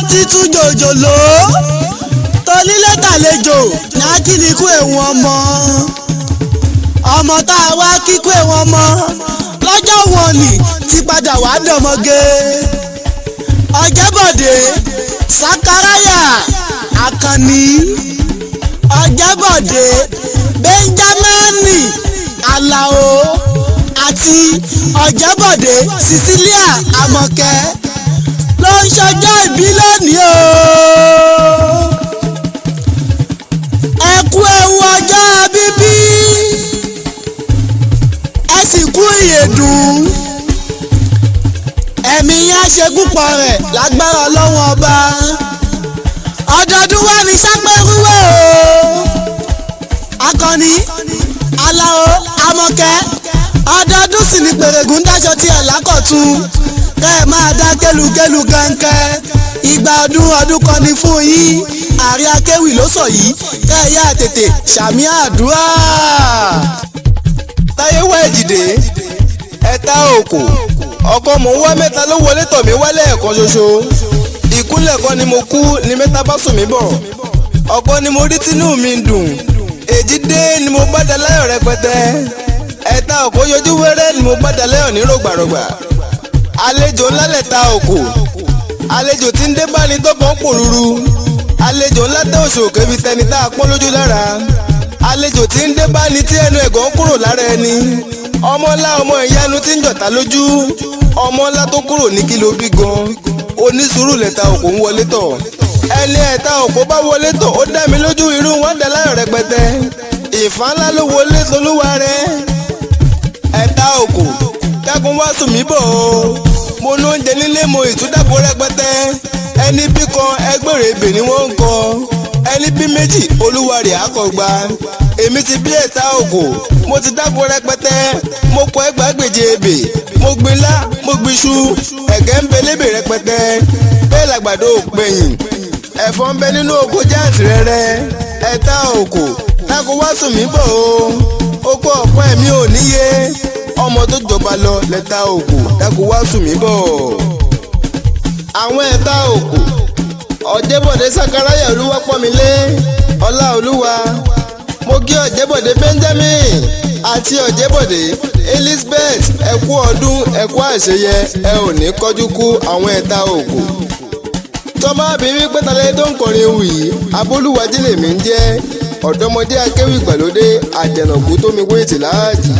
Títún jòjòló tonílé tàlejò ní akínikú ẹ̀wọ̀n ọmọ ọmọ tá a wá kíkú ẹ̀wọ̀n ọmọ lọ́jọ́ wọn ni ti padà wá dọ̀mọ́gé. Ọ̀jẹ̀bọ̀dé Sakaraya Àkànní, Ọ̀jẹ̀bọ̀dé Benjamini Alao àti Ọ̀jẹ̀bọ̀dé Cecilia Àmọ̀kẹ́ ló ń ṣọjọ́ ìbí lónìí o. Ẹ kú ewu ọjọ́ bíbí, ẹ sì kú ìyèdùn, ẹ̀mí yẹn á ṣe púpọ̀ rẹ̀ lágbára Ọlọ́run Ọba. Ọdọọdún wà ní sápẹ́rúwẹ̀ o. Akọni Alao Amọ̀kẹ́, ọdọọdún sì ní pèrègùn dáṣọ tiẹ̀ lákọ̀tún, kẹ́ ẹ máa dá kélukélu kẹ́ńkẹ́. Ìgbà ọdún ọdún kan ní fún yín. Ààrẹ akéwì ló sọ yìí, kẹ́ ẹ yá tètè ṣàmì àdúrà. Táyé wá èjìdé ẹ̀ta òkò ọkọ mò ń wá mẹ́ta ló wọlé tọ̀ mí wálé ẹ̀kan ṣoṣo. Ìkúnlẹ̀ kan ni mo kú ni mẹ́ta bá sùn mí bọ̀. Ọ̀pọ̀ ni mo rí tínú mi ń dùn. Èjìdé ni mo bá da láyọ̀ rẹpẹtẹ. Ẹ̀ta òkò yọjú wẹ́rẹ́ ni mo bá da láyọ̀ ní rògbàrògbà. Àlejò ńlá lẹ̀ta òkò, àlejò tí ń dé bá ní tọkàn pòrúurú. Àlejò ńlá tẹ òṣòkè fi tẹni tá a pọ́n lójú lára. Àlejò tí ń dé bá ní tí ẹnu ẹ̀gàn kúrò lára ẹni. Ọmọ ńlá, ọmọ ìyanu tí ń jọ̀tá lójú. Ọmọ ńlá tó kúrò ní kí ló bí gan. Onísùúrù lẹ̀ta òkò ń wọlé tọ̀. Ẹni ẹ̀ta òkò bá wọlé tọ̀, ó dá mi lójú irú wọn dá láyọ̀ rẹpẹtẹ. Ìfà ńlá ló wọlé solúwa rẹ. Ẹ̀ta òkò dákun wá sùn mí bọ̀ o. Mo ló ń jẹ nílé, mo ìtúdàpọ̀ rẹpẹtẹ. Ẹni bí kan ẹgbẹ̀rún ebè ni wọ́n ń kọ. Ẹni bí méjì olúwarẹ̀ àkọ́gbà. Èmi ti bí ẹ̀ta òkò, mo ti dáko rẹpẹtẹ. Mo kọ ẹgbàágbèje ebè, mo gbin lá, mo gbin iṣu, ẹ̀gẹ́ ń bẹ lébè rẹpẹtẹ. Bẹ́ẹ̀ làgbàdo òpẹ̀yìn, ẹ̀fọ́ ń bẹ nínú oko jáǹtì rẹ̀rẹ̀. Ẹ̀ta òkò dákun wá sùn mí bọ̀ o. Oko ọ̀pẹ mi ò níye, ọmọ tó jọba lọ lẹ́ta òkò dákun wá sùn mí bọ̀. Àwọn ẹ̀ta òkò: Ọ̀jẹ̀bọ̀dé Sakaraya Olúwapọ̀mílé Ọlá Olúwa. Mo kí Ọ̀jẹ̀bọ̀dé Benjamin àti Ọ̀jẹ̀bọ̀dé Elizabeth, ẹ kú ọdún, ẹ kú àṣeyẹ, ẹ ò ní kọjú kú. Àwọn ẹ̀ta òkò tọ́mọ àbí wípé talẹ́ tó ń kọrin ewì yìí, Abólúwájí lèmi ń jẹ́, ọ̀dọ́mọdé akéwì gbàlódé, àjẹnàkú tó mi wéètì láàjì.